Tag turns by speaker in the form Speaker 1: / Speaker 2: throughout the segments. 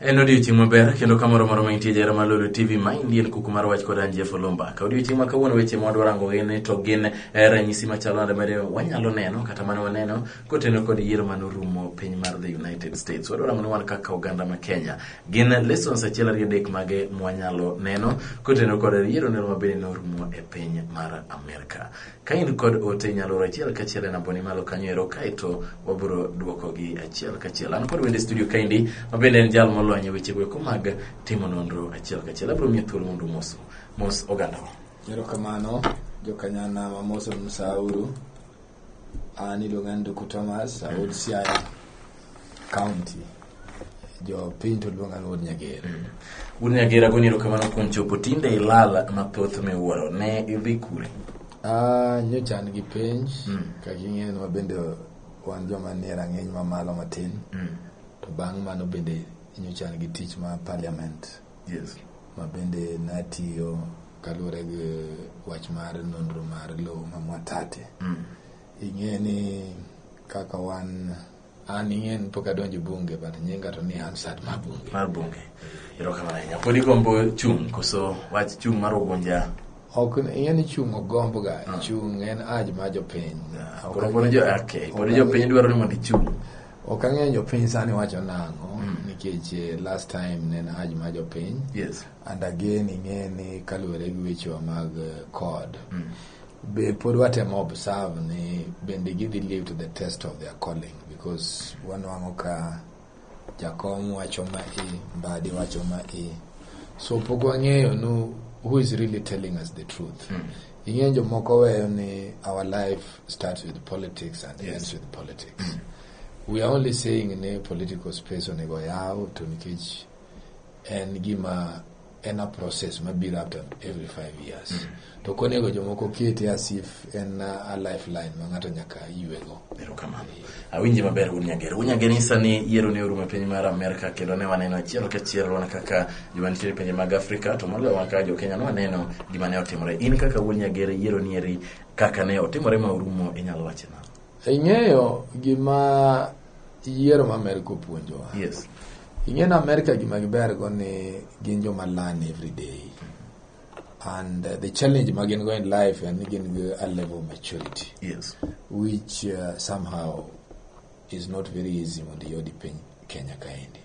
Speaker 1: En odiochieng' maber kendo kamoro moro ma intie jahera mar Lolwe TV ma indie en kuku mar wach kod an Jeff Olumba. Ka odiochieng' ma kawuono weche ma wadwa rango gin to gin ranyisi machalo nade mane wanyalo neno kata mane waneno kotenore kod yiero mane orumo piny mar the United States. Wadwa rango ni wan kaka oganda ma Kenya gin lessons achiel ariyo adek mage mwanyalo neno kotenore kod yiero nero mabende norumo e piny mar Amerka. Ka in kod ote inyalo oro achiel kachiel e nambani malo kanyo ero kaeto wabiro duokogi achiel kachiel. An kod wende studio kaendi ma bende en jal molony e weche goeko mag timo nonro achiel kachiel. Abiro miye thuolo mondo omos mos ogandawa.
Speaker 2: Erokamano jokanyanam amoso msauru. An iluonga ni Nduku Thomas, awuod Siaya County. Jopiny to luonga ni wuod Nyager.
Speaker 1: Wuod Nyager agoni erokamano kuom chopo tinde ilal mathoth miwuoro. Ne idhi kure?
Speaker 2: Ah, nyocha an gi penj kaka ing'eyo ni wabende wan joma nie rang'iny mamalo matin. To bang' mano bende nyocha an gi tich ma parliament ma bende natiyo kaluwore gi wach mar nonro mar lowo ma Mwatate. Ing'e ni kaka wan an ing'e ni pok adonjo e bunge but nyinga to ni Hansard mar bunge.
Speaker 1: Mar bunge. Erokamano ahinya. Pod igombo chung' koso wach chung' mar Ugunja?
Speaker 2: Ok ing'e ni chung' ok gomb ga. Chung' en urge mar jopiny. Ok
Speaker 1: Koro pod jo okay, pod jopiny dwaro ni mondo ichung'.
Speaker 2: Ok ang'eyo jopiny sani wacho nang'o nikech last time ne en urge mar jopiny. And again ing'e ni kaluwore gi wechewa mag code. Be pod watemo observe ni bende gidhi live to the test of their calling because wanwang'o ka jakom wacho ma i, Mbadi wacho ma i. So pok wang'eyo no who is really telling us the truth. Ing'eyo jomoko weyo ni our life starts with politics and ends with politics. We are only saying ni political space onego yaw to nikech en gima en a process mabiro after every 5 years. To konego jomoko kete as if en a lifeline ma ng'ato nyaka ywego.
Speaker 1: Erokamano. Awinji maber wuod Nyager. Wuod Nyager nyisa ni yiero ne orumo e piny mar Amerka kendo ne waneno achiel kachiel wan kaka joma nitiere e pinje mag Afrika to moloyo wan kaka jo Kenya ne waneno gima ne otimore. In kaka wuod Nyager yiero ni eri kaka ne otimore ma orumo inyalo wacho nang'o?
Speaker 2: Ing'eyo gima yiero ma Amerka opuonjowa. Ing'eyo ni Amerka gima giber go ni gin joma learn every day. And the challenge ma gin go in life en ni gin gi a level of maturity. Which somehow is not very easy mondo iyud e piny Kenya kaendi.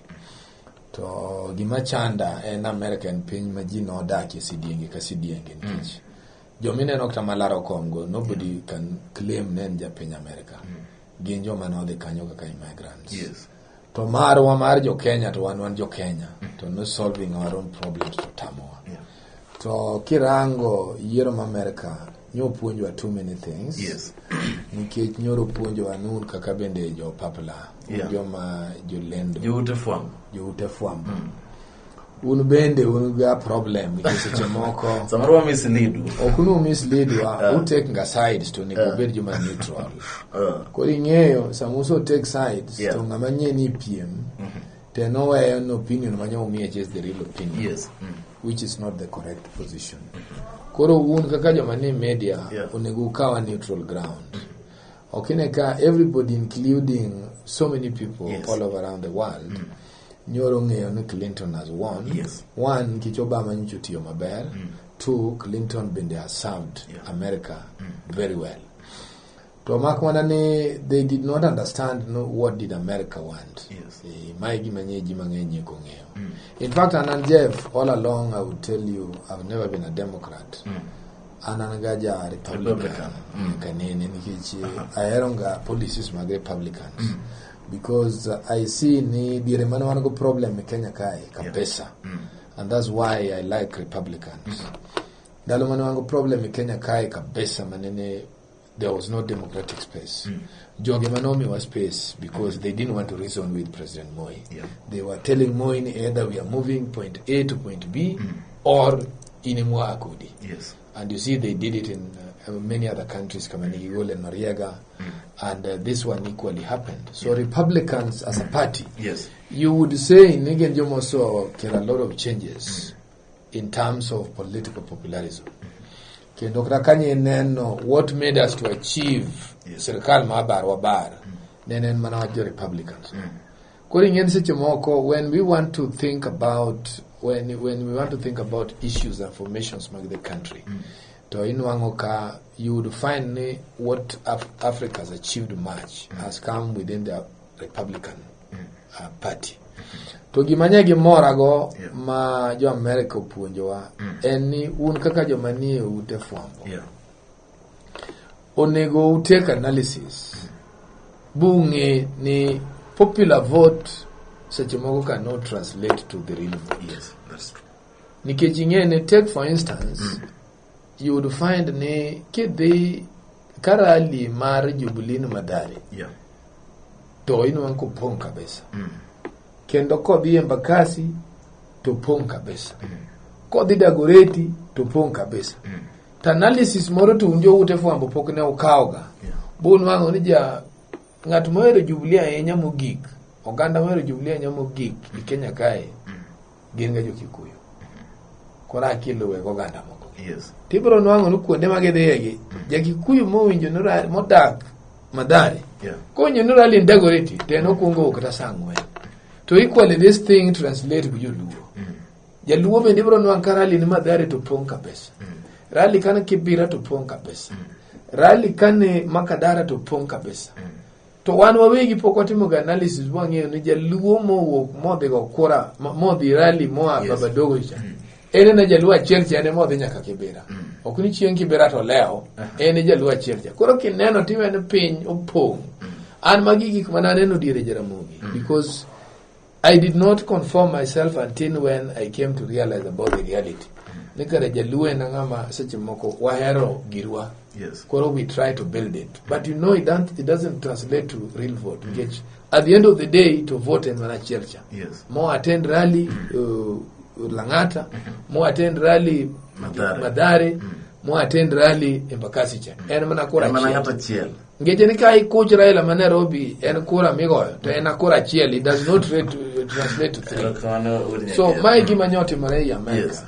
Speaker 2: To gima chanda en Amerka en piny ma ji nodakie sidienge ka sidienge nikech jomineno kata malaro kom go nobody can claim ne en japiny Amerka. Gin joma nodhi kanyo kaka immigrants. To marwa mar jo Kenya to wan jo Kenya to no solving our own problems to tamowa. To kirango yiero ma Amerka nyo puonjowa too many things. Nikech nyoro puonjowa ni un kaka bende jo papla, un joma jolendo.
Speaker 1: Joute fwambo.
Speaker 2: Joute fwambo. Un bende un ga problem nikech seche moko
Speaker 1: samoro wa mislead.
Speaker 2: Ok unu mislead wa, u take ga sides to onego ubed joma neutral. Koro ing'eyo sama uso take sides to ng'ama ng'e ni piem to en oweyo ni opinion ma nyo umiye is the real opinion. Which is not the correct position. Koro un kaka joma ni media onego ukaw a neutral ground. Ok ine ka everybody including so many people all over around the world nyoro ng'eyo ni Clinton has won. One, nikech Obama nyocha otiyo maber. Two, Clinton bende has served America very well. To mak mana ni they did not understand no, what did America want. Mae gima nye ji mang'eny ok ong'eyo. In fact, an an Jeff, all along I would tell you I've never been a Democrat. An an ga ja Republican.
Speaker 1: Republican.
Speaker 2: Nyaka nene nikech ahero ga policies mag Republicans. Because I see ni diere mane wan go problem e Kenya kae kabisa. And that's why I like Republicans. Ndalo mane wan go problem e Kenya kae kabisa manene there was no democratic space. Joge manomiwa space because they didn't want to reason with President Moi. They were telling Moi ni either we are moving point A to point B or inimwa akudi. And you see they did it in many other countries kama Nigigole Noriega and this one equally happened. So Republicans as a party, you would say Nigen Jomoso can a lot of changes in terms of political popularism. Kendo kata kanyo ineno what made us to achieve sirikal ma bar wa bar ne en mana wach jo Republicans. Koro ing'e ni seche moko when we want to think about when we want to think about issues and formations mag the country, to inwang'o ka you would find ni what Africa has achieved much has come within the Republican Party. To gima nye gimorago ma jo America opuonjowa en ni un kaka joma nie ute fwambo onego u take analysis bung'e ni popular vote seche moko cannot translate to the real vote.
Speaker 1: Yes, that's true.
Speaker 2: Nikech ing'e ni, take for instance, you would find ni kidhi ka rally mar Jubilee ni Mathare, to inwang'o kopong' kabisa. Kendo kodhi Embakasi to pong' kabisa. Kodhi Dagoretti to pong' kabisa. To analysis moro to un joute fwambo pok ne ukawoga. Bunwang'o ni ja ng'at mohero Jubilee ahinya mogik, oganda mohero Jubilee ahinya mogik e Kenya kae, gin ga jo Kikuyu. Koro akiluwe gi oganda moko. Tibiro nwang'o ni kuonde ma gidhiye ja Kikuyu mowinjo ni modak Mathare, kowinjo ni rally ni Dagoretti, to en okwongo wuok kata saa 4. To equally this thing translate gi joluo. Jaluo bende ibiro nwang' ka rally ni Mathare to pong' kabisa. Rally kan Kibira to pong' kabisa. Rally kan Makadara to pong' kabisa. To wan wawegi pok watimo ga analysis mwang'eyo ni jaluo mowuok modhi go kura modhi rally moa Babadogo cha. En ena jaluo achiel cha, en ema odhi nyaka Kibera. Ok ni chieng' Kibera to lewo, en e jaluo achiel cha. Koro kineno tiwene piny opong'. An magi gik mane aneno diere Jaramogi, because I did not conform myself until when I came to realize about the reality. Ni kare jaluo en ng'ama seche moko wahero girwa. Koro we try to build it. But you know it doesn't translate to real vote. Nikech at the end of the day to vote en mana achiel cha. Mo attend rally Lang'ata, mo attend rally
Speaker 1: Mathare.
Speaker 2: Mathare, mo attend rally Embakasi cha. En mana kura
Speaker 1: En mana
Speaker 2: achiel.
Speaker 1: ng'ato achiel.
Speaker 2: Nikech ni ka ikuch Raila ma Nairobi en kura migoyo to en kura achiel, it does not translate to three.
Speaker 1: Erokamano, Wuod
Speaker 2: So
Speaker 1: Nyagera.
Speaker 2: mae gima nyo otimore ei America.
Speaker 1: Yes.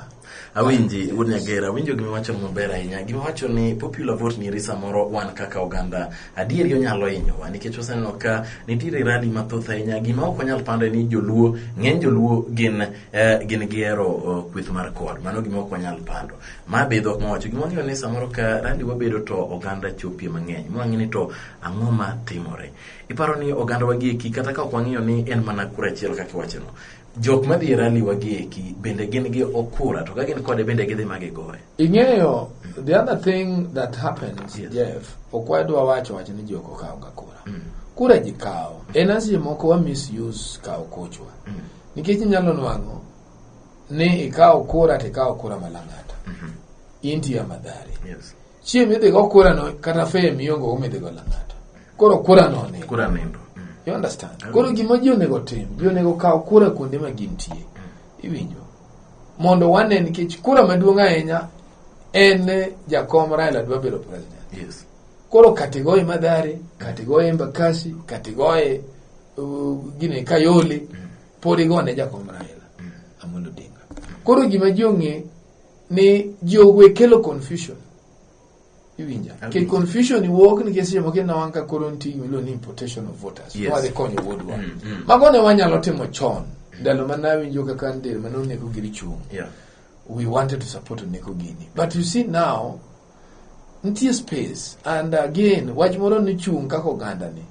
Speaker 1: Awinji Wuod Nyagera, awinjo gima iwacho maber ahinya. Gima iwacho ni popular vote ni samoro wan kaka oganda adieri onyalo hinyowa nikech waseneno ka nitiere rally mathoth ahinya. Gima ok wanyal pando en ni joluo, ng'eny joluo gin gihero kweth mar CORD. Mano gima ok wanyal pando. Ma be dhok mawacho. Gima wang'eyo ni samoro ka rally wabedo to oganda chopie mang'eny. Mwang'e ni to ang'o ma timore. Iparo ni oganda wagi eki kata ka ok wang'iyo ni en mana kura achiel kaka iwachono. Jok madhi e rally wagi eki bende gin gi okura to ka gin kode bende gidhi ma gigoye.
Speaker 2: Ing'eyo, the other thing that happens, Jeff, ok wadwa wacho wach ni ji ok okawo ga kura. Kura ji kawo. En seche moko wa misuse kawo kochwa. Nikech inyalo nwang'o ni ikawo kura to ikawo kura ma Lang'ata. Intie Mathare. Chieng' midhi go kura no kata fare mionge go midhi go Lang'ata. Koro kura no nindo.
Speaker 1: Kura nindo.
Speaker 2: You understand? Koro gima ji onego tim, ji onego kaw kura kuonde ma gintie. Iwinjo? Mondo wane nikech kura maduong' ahinya en jakom Raila dwa bedo president. Koro kata igoye Mathare, kata igoye Embakasi, kata igoye gine Kayole, pod igone jakom Raila Amolo Odinga. Koro gima ji ong'e ni ji owe kelo confusion. Iwinja? Ke confusion wuok nikech seche moko ineno ka koro nitie gima iluongo ni importation of voters. Wadhi konyo wuodwa. Mago ne wanyalo timo chon. Ndalo mane awinjo kaka ndel mane oneko giri chung'. We wanted to support oneko gini. But you see now, nitie space and again wach moro ni chung' kaka oganda ni.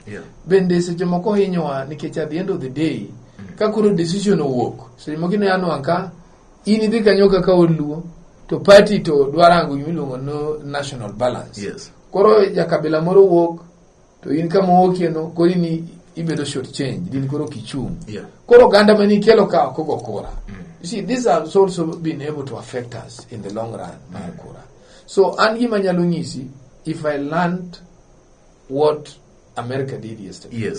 Speaker 2: Bende seche moko hinyowa nikech at the end of the day, ka koro decision owuok, seche moko ineno ka in idhi kanyo kaka oluo, to party to dwa rango gima iluongo no national balance. Koro jakabila moro wuok, to in kama owuokie no, koro in ibedo short change, din koro kichung'. Koro oganda mane ikelo ka ok ogo kura. You see, this has also been able to affect us in the long run mar kura. So an gima anyalo nyisi, if I learned what America did yesterday.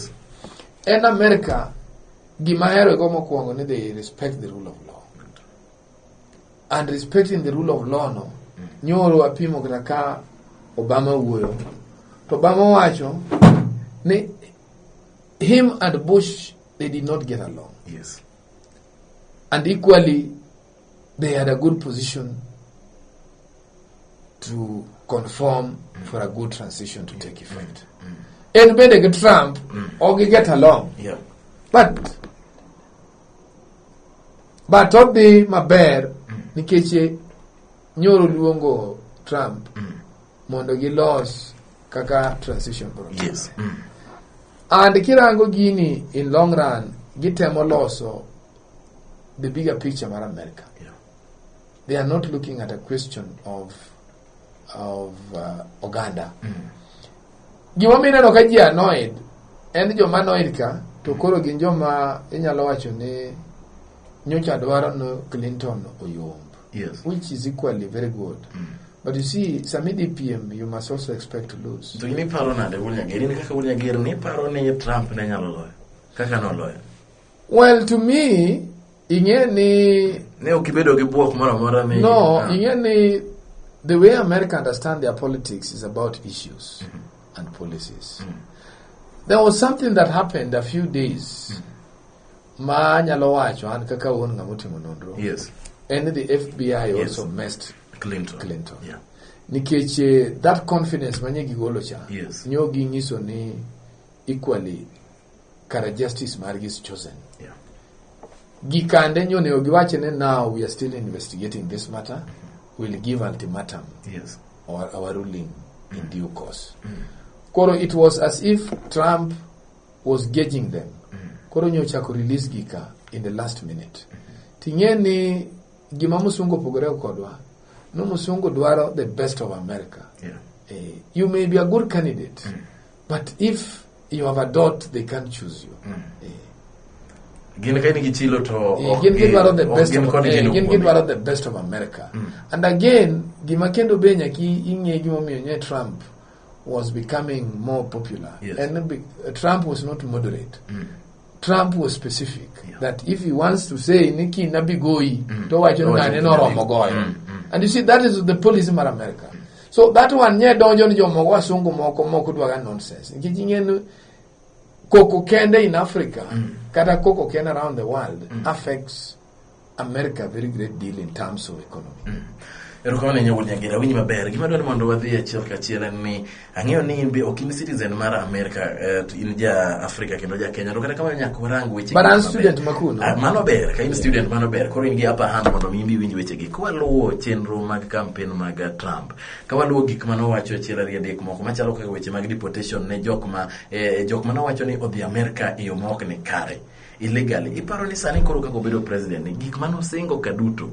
Speaker 2: En America, gima ahero go mokwongo ni they respect the rule of law. And respecting the rule of law no, nyoro apimo kata ka Obama wuoyo. To Obama wacho ni him and Bush, they did not get along. And equally, they had a good position to conform for a good transition to take effect. En bende gi Trump, ok gi get along. But But odhi maber nikech nyoro luongo Trump mondo gilos kaka transition bro. And kirango gini in long run, gitemo loso the bigger picture mar America. They are not looking at a question of oganda. Gimomiyo ineno ka ji annoyed en joma annoyed ka to koro gin joma inyalo wacho ni nyocha dwaro ni Clinton oyomb. Which is equally very good. But you see, sama idhi piem, you must also expect to lose.
Speaker 1: To in iparo nade, Wuod Nyager? In kaka Wuod Nyager, niparo ni Trump ne nyalo loyo? Kaka noloyo?
Speaker 2: Well, to me, ing'e ni
Speaker 1: Ne ok ibedo gi buok moro amora ni
Speaker 2: No, ing'e ni the way America understand their politics is about issues and policies. There was something that happened a few days ma anyalo wacho an kaka wuon ng'ama otimo nonro. En the FBI also messed
Speaker 1: Clinton.
Speaker 2: Clinton. Nikech that confidence manye gigolo cha, nyo ging'iso ni equally kara justice margi is chosen. Gikande nyo onego giwache ni now we are still investigating this matter, we'll give ultimatum or our ruling in due course. Koro it was as if Trump was gauging them. Koro nyo ochako release gika in the last minute. Ting'e ni gima musungu opogore kodwa, no musungu dwaro the best of America. You may be a good candidate, but if you have a dot, they can't choose you.
Speaker 1: Gin ka in gi chilo to ok
Speaker 2: Gin gidwaro the
Speaker 1: ok
Speaker 2: best
Speaker 1: gin
Speaker 2: of,
Speaker 1: kod geno
Speaker 2: gin
Speaker 1: kuomi.
Speaker 2: gidwaro the best of America. And again, gima kendo be nyaka ing'e gimomiyo nye Trump was becoming more popular. And Trump was not moderate. Trump was specific that if he wants to say ni kiny abi goyi, to wacho ni
Speaker 1: To wacho
Speaker 2: ng'ane
Speaker 1: ni
Speaker 2: noromo
Speaker 1: kiny
Speaker 2: goyo.
Speaker 1: abi.
Speaker 2: And you see, that is the policy mar America. So that one nye donjo ni jomoko wasungu moko moko dwaga nonsense. Nikech ing'e ni koko kende in Africa, kata koko kende around the world affects America a very great deal in terms of economy.
Speaker 1: Erokamano ahinya, Wuod Nyager, awinji maber. Gima dwaro ni mondo wadhi achiel kachiel en ni ang'eyo ni in be ok in citizen mar Amerika, to in ja Afrika kendo ja Kenya. To kata kamano nyaka warang weche
Speaker 2: But
Speaker 1: gi
Speaker 2: an
Speaker 1: maber.
Speaker 2: student makuno.
Speaker 1: Ah, mano ber, ka in student mano ber. Koro in gi upper hand mondo mi in be iwinj wechegi. Ka waluwo chenro mag campaign mag Trump, ka waluwo gik mane owacho achiel ariyo adek moko machalo kaka weche mag deportation ne jok ma nowacho ni odhi Amerika e yo ma ok ni kare illegally. Iparo ni sani koro kaka obedo president ni gik mane osingo ka duto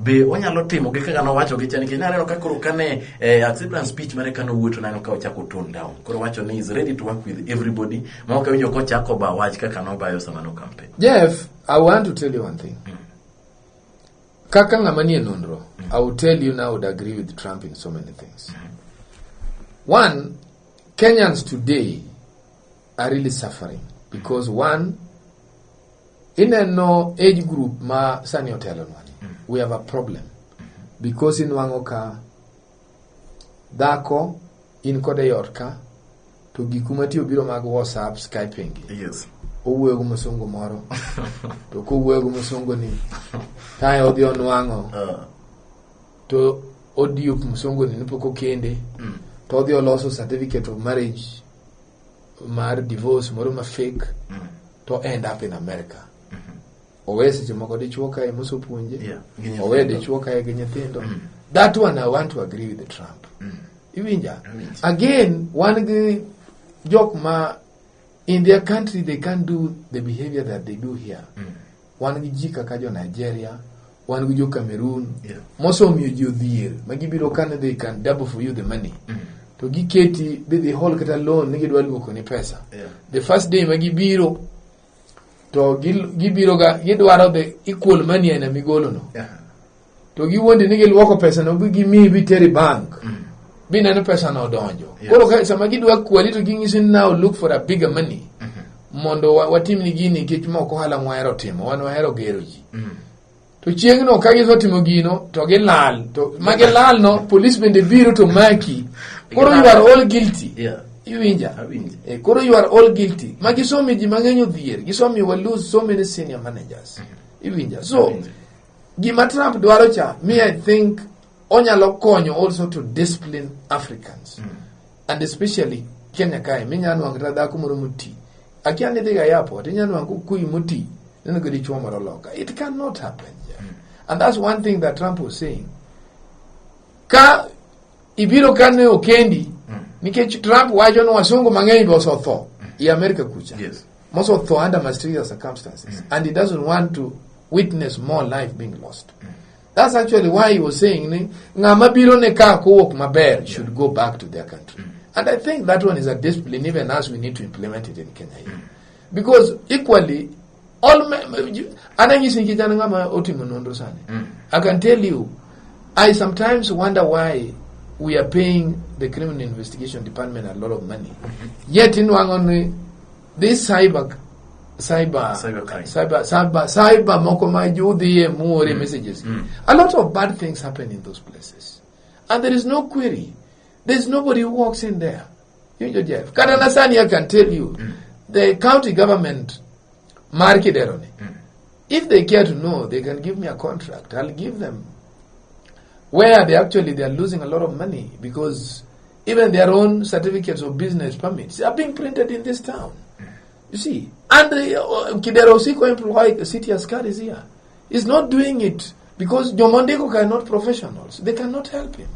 Speaker 1: be onyalo timo gi kaka nowacho gi cha? Nikech naneno ka koro kane acceptance speech mare kane owuoyo to naneno ka ochako tone down. Koro wacho ni is ready to work with everybody ma ok awinjo kochako ba wach kaka nobayo sama no campaign.
Speaker 2: Jeff, I want to tell you one thing. Kaka ng'ama nie nonro, I will tell you now I would agree with Trump in so many things. One, Kenyans today are really suffering because one, ineno age group ma sani otelonwa ni, we have a problem because inwang'o ka dhako in kode e ot ka to gik matiyo biro mag WhatsApp, Skyping gi. Owuoyo gi musungu moro to kowuoyo gi musungu ni kae odhi onwang'o to odiyo musungu ni pok okende to odhi oloso certificate of marriage mar divorce moro ma fake to end up in America. Owe seche moko dichuo kae mosepuonje,
Speaker 1: Gi nyithindo.
Speaker 2: owe dichuo kae gi nyithindo. That one I want to agree with the Trump. Iwinja?
Speaker 1: Awinjo.
Speaker 2: Again, wan gi jok ma in their country they can't do the behavior that they do here. Wan gi ji kaka jo Nigeria, wan gi jo Cameroon, mosomiyo ji odhier ma gibiro kane they can double for you the money. To giketi bi dhi hold kata loan ni gidwa luoko ni pesa. The first day ma gibiro to gibiro ga gidwaro the equal money aina migolo no. To giwuondi ni giluoko pesa no bi gimiyi biteri bank. Bineno pesa no odonjo. Koro ka sama gidwa kwali to ging'isi ni now look for a bigger money. Mondo watim ni gini nikech mok ohala mwahero timo, wan wahero gero ji. To chieng'no ka gisetimo gino to gilal. To ma gilal no, police bende biro to maki. Koro you are all guilty. Iwinja?
Speaker 1: Awinjo.
Speaker 2: Koro you are all guilty. Ma gisomi ji mang'eny odhier. Gisomi wa lose so many senior managers. Iwinja? So,
Speaker 1: Awinjo.
Speaker 2: gima Trump dwaro cha, me I think onyalo konyo also to discipline Africans. And especially Kenya kae, minya nwang' kata dhako moro moti. Akia ni idhiga airport, inya nwang' kukuyu moti. Neno gi dichuo moro loka. It cannot happen, Jeff. And that's one thing that Trump was saying. Ka ibiro ka ne okendi, nikech Trump wacho ni wasungu mang'eny be osetho i America kucha. Mosetho under mysterious circumstances. And he doesn't want to witness more life being lost. That's actually why he was saying ni ng'ama biro ne ka kowuok maber should go back to their country. And I think that one is a discipline even as we need to implement it in Kenya here. Because equally, all an anyisi nikech an ng'ama otimo nonro sani. I can tell you, I sometimes wonder why we are paying the Criminal Investigation Department a lot of money. Yet inwang'o ni this cyber
Speaker 1: Cyber crime.
Speaker 2: cyber moko ma jodhiye muore messages. A lot of bad things happen in those places. And there is no query. There's nobody who walks in there. You know, Jeff. Kata na sani I can tell you, the county government mar Kidero ni, if they care to know, they can give me a contract. I'll give them. Where they actually they are losing a lot of money because even their own certificates of business permits are being printed in this town. You see, and Kidero Osiko employ city askaris here. He's not doing it because Jomondiko are not professionals. They cannot help him.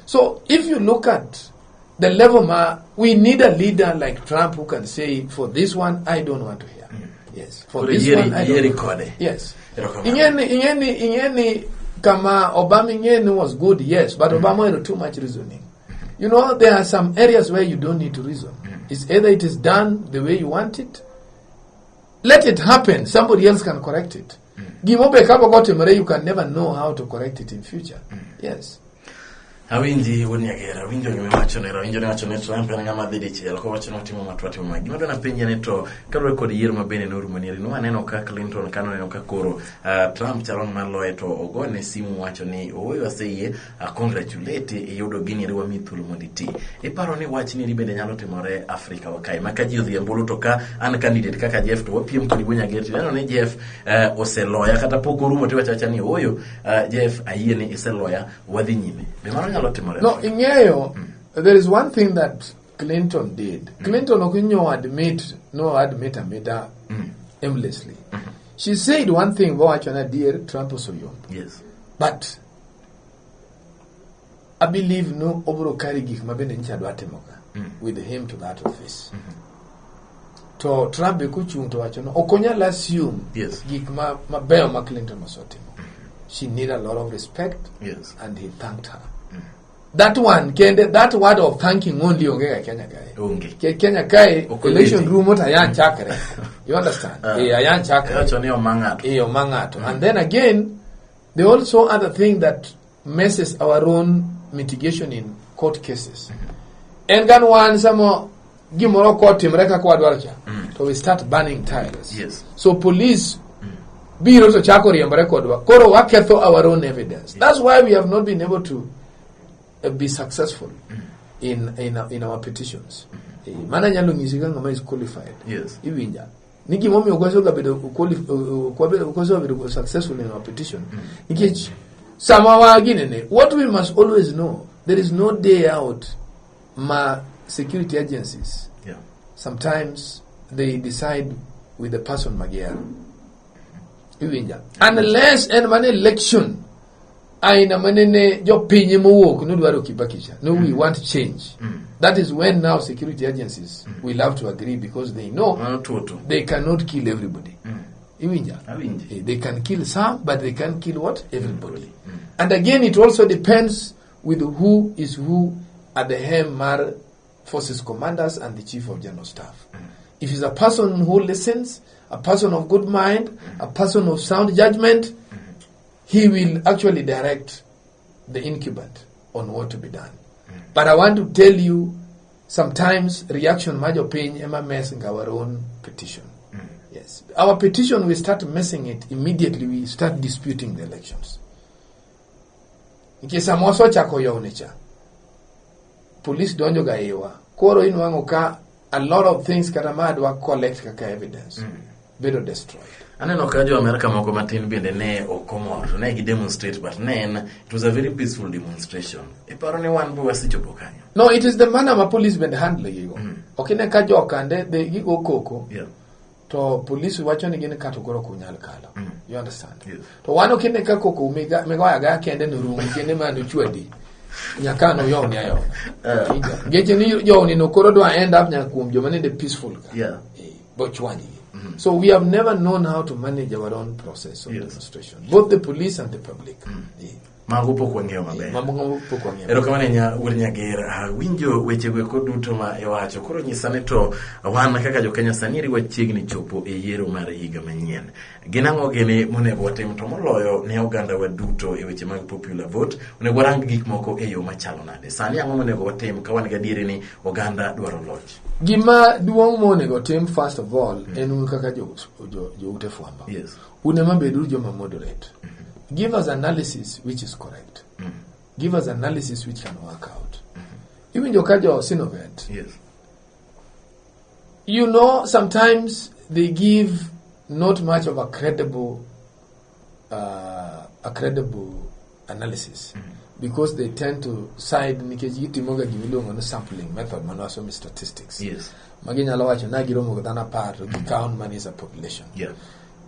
Speaker 2: So if you look at the level, ma, we need a leader like Trump who can say, for this one, I don't want to hear. Yes. For
Speaker 1: Koro
Speaker 2: this one, I
Speaker 1: yieri
Speaker 2: don't want
Speaker 1: kode.
Speaker 2: Yes.
Speaker 1: Erokamano.
Speaker 2: Ingeni, kama Obama ingeni was good, yes, but Obama had too much reasoning. You know, there are some areas where you don't need to reason. It's either it is done the way you want it. Let it happen. Somebody else can correct it. Gimobe kapok otimore, you can never know how to correct it in future. Yes.
Speaker 1: Awinji wuod Nyagera, awinjo gima iwacho nero, awinjo ni iwacho ni Trump en ng'ama dhi dichiel, kowacho ni otimo ma to watimo ma. Gima dwa napenji ni to kaluwore kod yiero ma bende norumo ni eri, nwaneno ka Clinton ka noneno ka koro Trump chalo ng'ama loye to ogone simu wacho ni ooyo aseyie, congratulate iyudo gini eri wamiyi thuolo mondo iti. Iparo ni wach ni eri bende nyalo timore Afrika wa kae, ma ka ji odhi e ombulu to ka an candidate kaka Jeff to wapiem kodi wuod Nyagera, tineno ni Jeff oseloya kata pok orumo tiwacho awacha ni ooyo Jeff ayie ni iseloya wadhi nyime. Be mano nyalo timore?
Speaker 2: No, ing'eyo, there is one thing that Clinton did. Clinton ok nyo admit, no admit amita aimlessly. She said one thing, bowacho na dear Trump oseyombo. But I believe no obro carry gik ma bende nyicha dwa timo ka with him to that office. To Trump be kochung' to wacho no ok onyal assume gik ma mabeyo ma Clinton osetimo. She need a lot of respect. And he thanked her. That one, kende, that word of thanking only onge ga Kenya kae.
Speaker 1: Onge.
Speaker 2: Kenya kae,
Speaker 1: Ok
Speaker 2: election
Speaker 1: oyie.
Speaker 2: rumo to ayan chakre. You understand? Ayan chakre.
Speaker 1: Owacho ni oma ng'ato.
Speaker 2: Oma ng'ato. And then again, there also other thing that messes our own mitigation in court cases. En gan wan samo gimoro kotimre kaka wadwaro cha, to we start burning tires. So police biro to chako riembore kodwa. Koro waketho our own evidence. That's why we have not been able to be successful in our petitions. Mana nyalo nyisi ka ng'ama is qualified. Iwinja. Ni gimomiyo ok wasega bedo ok wasega bedo successful in our petition. Nikech sama wa ginene, what we must always know, there is no day out ma security agencies sometimes they decide with the person magiero. Iwinja. Unless en mana election aina manene jopiny mowuok nodwaro Kibaki cha. No, we want change. That is when now security agencies will have to agree because they know
Speaker 1: Mano tuoto.
Speaker 2: they cannot kill everybody. Iwinja.
Speaker 1: Awinji.
Speaker 2: They can kill some, but they can't kill what? Everybody. And again, it also depends with who is who at the helm mar forces commanders and the chief of general staff. If he's a person who listens, a person of good mind, a person of sound judgment, he will actually direct the incumbent on what to be done. But I want to tell you, sometimes reaction major pain ema messing our own petition. Yes. Our petition, we start messing it immediately, we start disputing the elections. Nikech sama wasechako yawne cha, police donjo ga iwa. Koro inwang'o ka a lot of things kata ma adwa collect kaka evidence bedo destroyed.
Speaker 1: Aneno ka jo Amerika moko matin bende ne ok omor, to ne gi demonstrate, but ne en, it was a very peaceful demonstration. Iparo ni wan be wasechopo kanyo?
Speaker 2: No, it is the manner ma police bende handle gigo. Ok ine ka jokande, they gigo koko. To police wacho ni gin kato koro ok unyal kalo. You understand?
Speaker 1: Yes.
Speaker 2: To wan ok ine ka koko migoyo agoya kende no rum kende ma nochwadi. Nyaka no yowni ayona. Winjo? Geche ni yowni no koro dwa end up nyaka kuom joma nende peaceful ka. Bochwanygi. So we have never known how to manage our own process of demonstration, both the police and the public.
Speaker 1: Mago pok wang'eyo maber.
Speaker 2: Mago pok wang'eyo.
Speaker 1: Erokamano ahinya wuod Nyager. Awinjo wechego eko duto ma iwacho. Koro nyisa ni to wan kaka jo-Kenya sani eri wachiegni chopo e yiero mar higa manyien. Gin ang'o gini monego watim to moloyo ne oganda wa duto e weche mag popular vote? Onego warang gik moko e yo machalo nade? Sani ang'o monego watim ka wan gadieri ni oganda dwaro loch?
Speaker 2: Gima duong' monego tim first of all en un kaka jo, jo, jo ute fwambo. Un ema beduru joma moderate. Give us analysis which is correct. Give us analysis which can work out. Iwinjo ka jo Sinovet. You know, sometimes they give not much of a credible analysis because they tend to side nikech gitimoga gima iluongo ni sampling method mano wasomo statistics. Ma ginyalo wacho na giromo gi dhano 10 to gi count money as a population.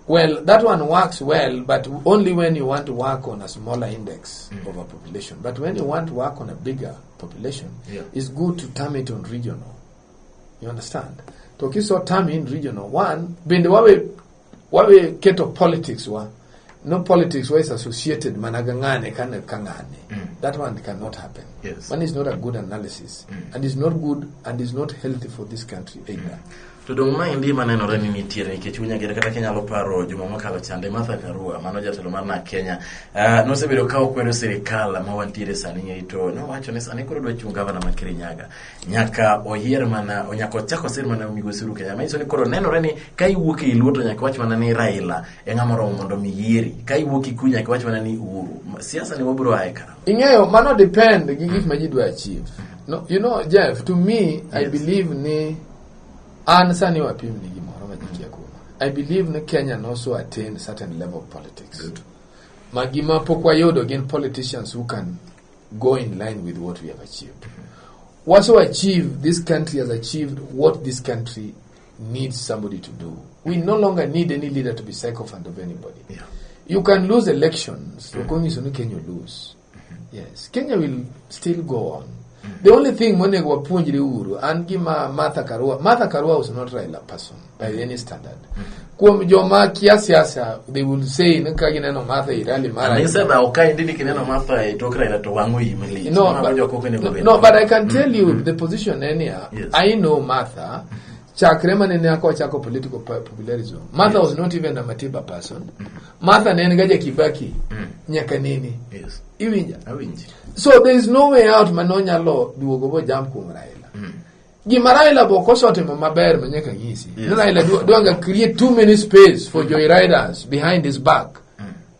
Speaker 2: Well, that one works well, but only when you want to work on a smaller index of a population. But when you want to work on a bigger population, it's good to term it on regional. You understand? To kiso term in regional, one, bende wawe keto politics wa. No politics wa is associated mana ga ng'ane kana ka ng'ane. That one cannot happen. One is not a good analysis. And is not good and is not healthy for this country either.
Speaker 1: To dong' maendi manenore ni nitiere nikech wuod Nyager kata kinyalo paro juma mokalo chande Martha Karua mano jatelo mar NARC Kenya nosebedo ka okwedo sirikal ma wantiere sani ng'ei to nowacho ni sani koro dwa chung' gavana ma Kirinyaga nyaka oyier mana nyaka ochak osir mana migosi Uhuru Kenyatta manyiso ni koro nenore ni ka iwuok e Luo to nyaka iwach mana ni Raila e ng'ama oromo mondo mi yieri ka iwuok Kikuyu nyaka iwach mana ni Uhuru. Siasa ni wabiro ae karang'o?
Speaker 2: Ing'eyo mano depend gi gik ma ji dwa achieve. No, you know Jeff, to me I believe ni an sani wapim ni gimoro ma ji kia kuoma. I believe ni Kenya also attain certain level of politics.
Speaker 1: Good.
Speaker 2: Ma gima pok wayudo gin politicians who can go in line with what we have achieved. What so achieved, this country has achieved what this country needs somebody to do. We no longer need any leader to be sycophant of anybody. You can lose elections. Okonyiso ni Kenya lose. Yes, Kenya will still go on. The only thing monego wapuonjre uru, an gima Martha Karua, Martha Karua was not Raila person by any standard. Kuom joma kia siasa, they will say ni ka gineno Martha e rally mara.
Speaker 1: Nisedhawo ka endi ni kineno Martha e tok Raila to wang'o iyi malich.
Speaker 2: No,
Speaker 1: Mago
Speaker 2: but,
Speaker 1: jok ok onego bed.
Speaker 2: no, but I can tell you the position enia.
Speaker 1: Yes.
Speaker 2: I know Martha. Chakre mane ne ako chako political popularism. Martha was not even a Matiba person. Martha ne en ga ja Kibaki. Nyaka nene. Iwinja?
Speaker 1: Awinji.
Speaker 2: So there is no way out mane onyalo duogo bo jam kuom Raila. Gima Raila bo kosotimo maber ma nyaka nyisi. Ni Raila dwanga create too many space for joyriders behind his back.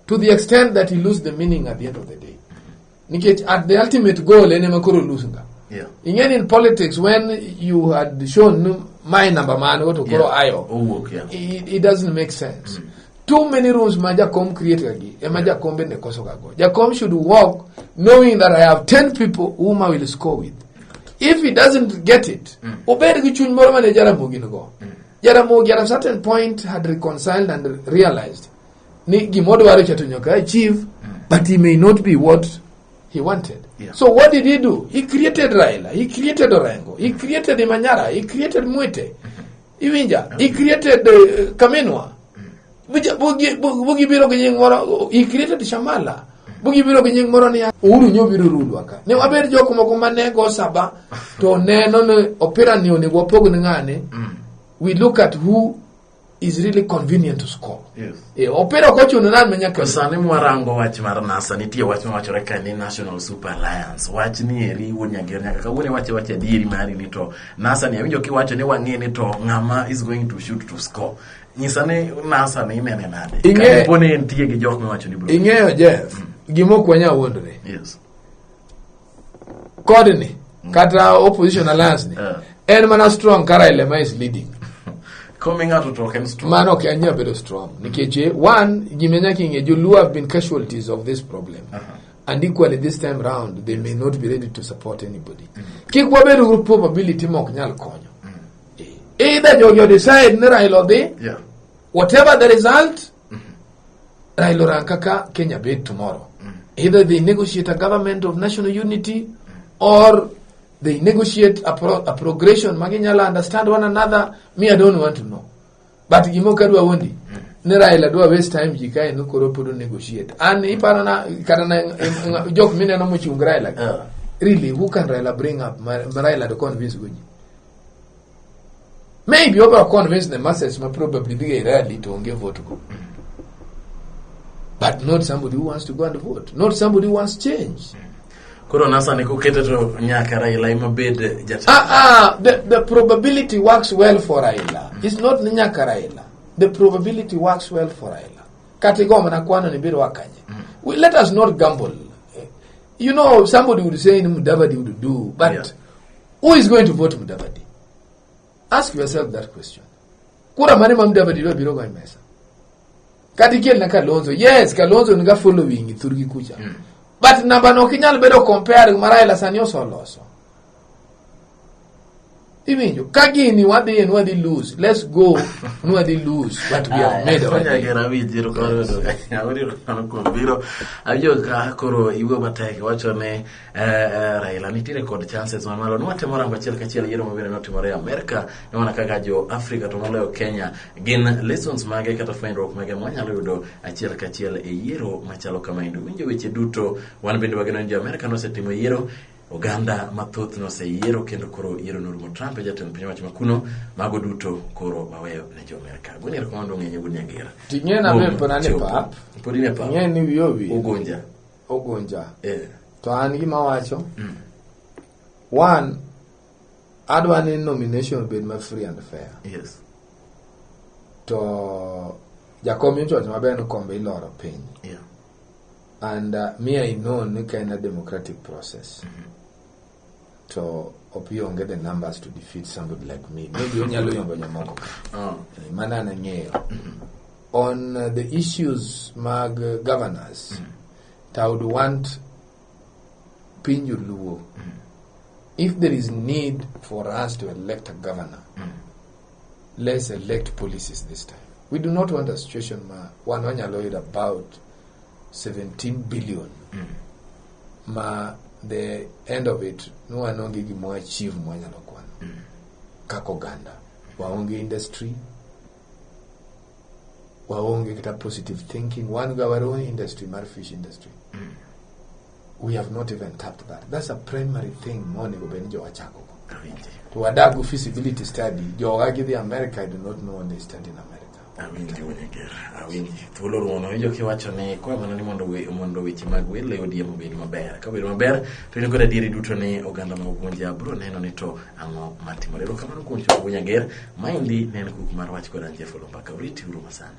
Speaker 2: To the extent that he lose the meaning at the end of the day. Nikech at the ultimate goal en ema koro lose nga. Ing'e ni in politics when you had shown ni my number man go to koro ayo.
Speaker 1: Owuok, yeah.
Speaker 2: It doesn't make sense. Too many rooms ma Jakom create gagi, ema Jakom bende koso ga go. Jakom should work knowing that I have 10 people whom I will score with. If he doesn't get it, obed gi chuny moro mane Jaramogi nigo. Jaramogi at a certain point had reconciled and realized ni gimodwaro cha to nyaka achieve, but he may not be what he wanted. So what did he do? He created Raila, he created Orengo, he created Imanyara, he created Mwite. Iwinja, he created Kamenwa. Bugi biro gi nying moro, he created Shamala. Bugi biro gi nying moro ni Uhuru nyo biro rudwa ka. Ne wabed jok moko mane go saba to neno ni opira ni onego wapog ne ng'ane. We look at who is really convenient to score. Opira ok ochuno nani ma nyaka
Speaker 1: To sani mwarango wach mar NASA, nitie wach mawachore ka ni National Super Alliance. Wach ni eri wuod Nyager nyaka kawuono iwache wach adieri mari ni to NASA ni awinjo kiwacho ni wang'e ni to ng'ama is going to shoot to score. Nyisa ni NASA ni inene nade? Kapo ni entie gi jok miwacho ni bro.
Speaker 2: Ing'eyo Jeff, gima ok wanyal wuondore. Kodni, kata opposition alliance ni, en mana strong ka Raila ema is leading.
Speaker 1: Komi ng'ato to ok en strong.
Speaker 2: Mano ok anyal bedo strong. Nikech, one, gima nyaka ing'e, Joluo have been casualties of this problem. And equally this time round, they may not be ready to support anybody. Kik wabed gi probability ma ok nyal konyo. Either jogi decide ni Raila odhi, whatever the result, Raila orang kaka Kenya bed tomorrow. Either they negotiate a government of national unity or they negotiate a progression maginyalo understand one another. Me, I don't want to know. But gima ok adwa wuondi ni Raila dwa waste time ji kae ni koro pod negotiate. An iparo na kata na jok mineno mochung Raila. Really, who can Raila bring up? Ma Raila to convince go ji. Maybe obiro convince the masses ma probably dhi e rally to onge vote go. But not somebody who wants to go and vote. Not somebody who wants change.
Speaker 1: Koro NASA ni kokete to nyaka Raila ema bed jatelo.
Speaker 2: Ah, ah, the probability works well for Raila. It's not ni nyaka Raila. The probability works well for Raila. Kata igo mana kwano ni biro wakanye. Let us not gamble. Somebody would say ni Mudavadi would do, but who is going to vote Mudavadi? Ask yourself that question. Kura mane ma Mudavadi dwa biro go e mesa? Kata ikelna Kalonzo. Yes, Kalonzo niga following thurgi kucha. But namba no ok inyal bedo compare gi ma Raila sani osoloso. Iwinjo, ka gini wadhi ni wadhi lose, let's go ni wadhi lose, but we have made our day.
Speaker 1: Nyagera awinji erokamano kuom biro. Awinjo ka koro iwuoyo matek iwacho ni Raila nitiere kod chances mamalo. Nwatemo rango achiel kachiel yiero mabende notimore e Amerka. Ne wana kaka jo Afrika to moloyo Kenya gin lessons mage kata fwenyruok mage mwanyalo yudo achiel kachiel e yiero machalo kamaendi. Winjo weche duto wan bende wageno ni jo Amerka nosetimo yiero oganda mathoth noseyiero kendo koro yiero norumo. Trump e jatend piny owacho makuno mago duto koro waweyo ne jo Amerka. Goni erokamano ng'eny wuod Nyagera.
Speaker 2: Ting'e na be pod an e
Speaker 1: Chopo.
Speaker 2: pap.
Speaker 1: Pod in e pap.
Speaker 2: Ing'e ni wiyi owil.
Speaker 1: Ugunja.
Speaker 2: Ogunja.
Speaker 1: Eh.
Speaker 2: To an gima wacho. One, adwa ni nomination obed ma free and fair. To jakom nyocha owacho maber ni kombe iloro piny. And me I know ni ka en a democratic process. To Opiyo onge the numbers to defeat somebody like me. Maybe onyalo yombo jomoko ka. Mano an ang'eyo. On the issues mag governors, to I would want piny joluo. If there is need for us to elect a governor, let's elect policies this time. We do not want a situation ma wan wanyalo yudo about 17 billion ma the end of it nwan onge gima achieve mwanyalo kwano kaka oganda. Waonge industry, waonge kata positive thinking. Wan gi our own industry mar fish industry. We have not even tapped that. That's a primary thing monego bed ni jowa chako go.
Speaker 1: Awinji.
Speaker 2: To wadag go feasibility study. Jowa gidhi America, I do not know when they study in America.
Speaker 1: Awinji wuod Nyagera. Awinji. Thuolo orumo. Awinjo kiwacho ni kwa mana ni mondo weche mag welo e ODM obed maber. Ka obedo maber to in kod adieri duto ni oganda ma Ugunja biro neno ni to ang'o matimore. Erokamano kuom chopo wuod Nyager. Maendi ne en kuku mar wach kod an Jeff Oloo Mbaka. Oriti uru masani.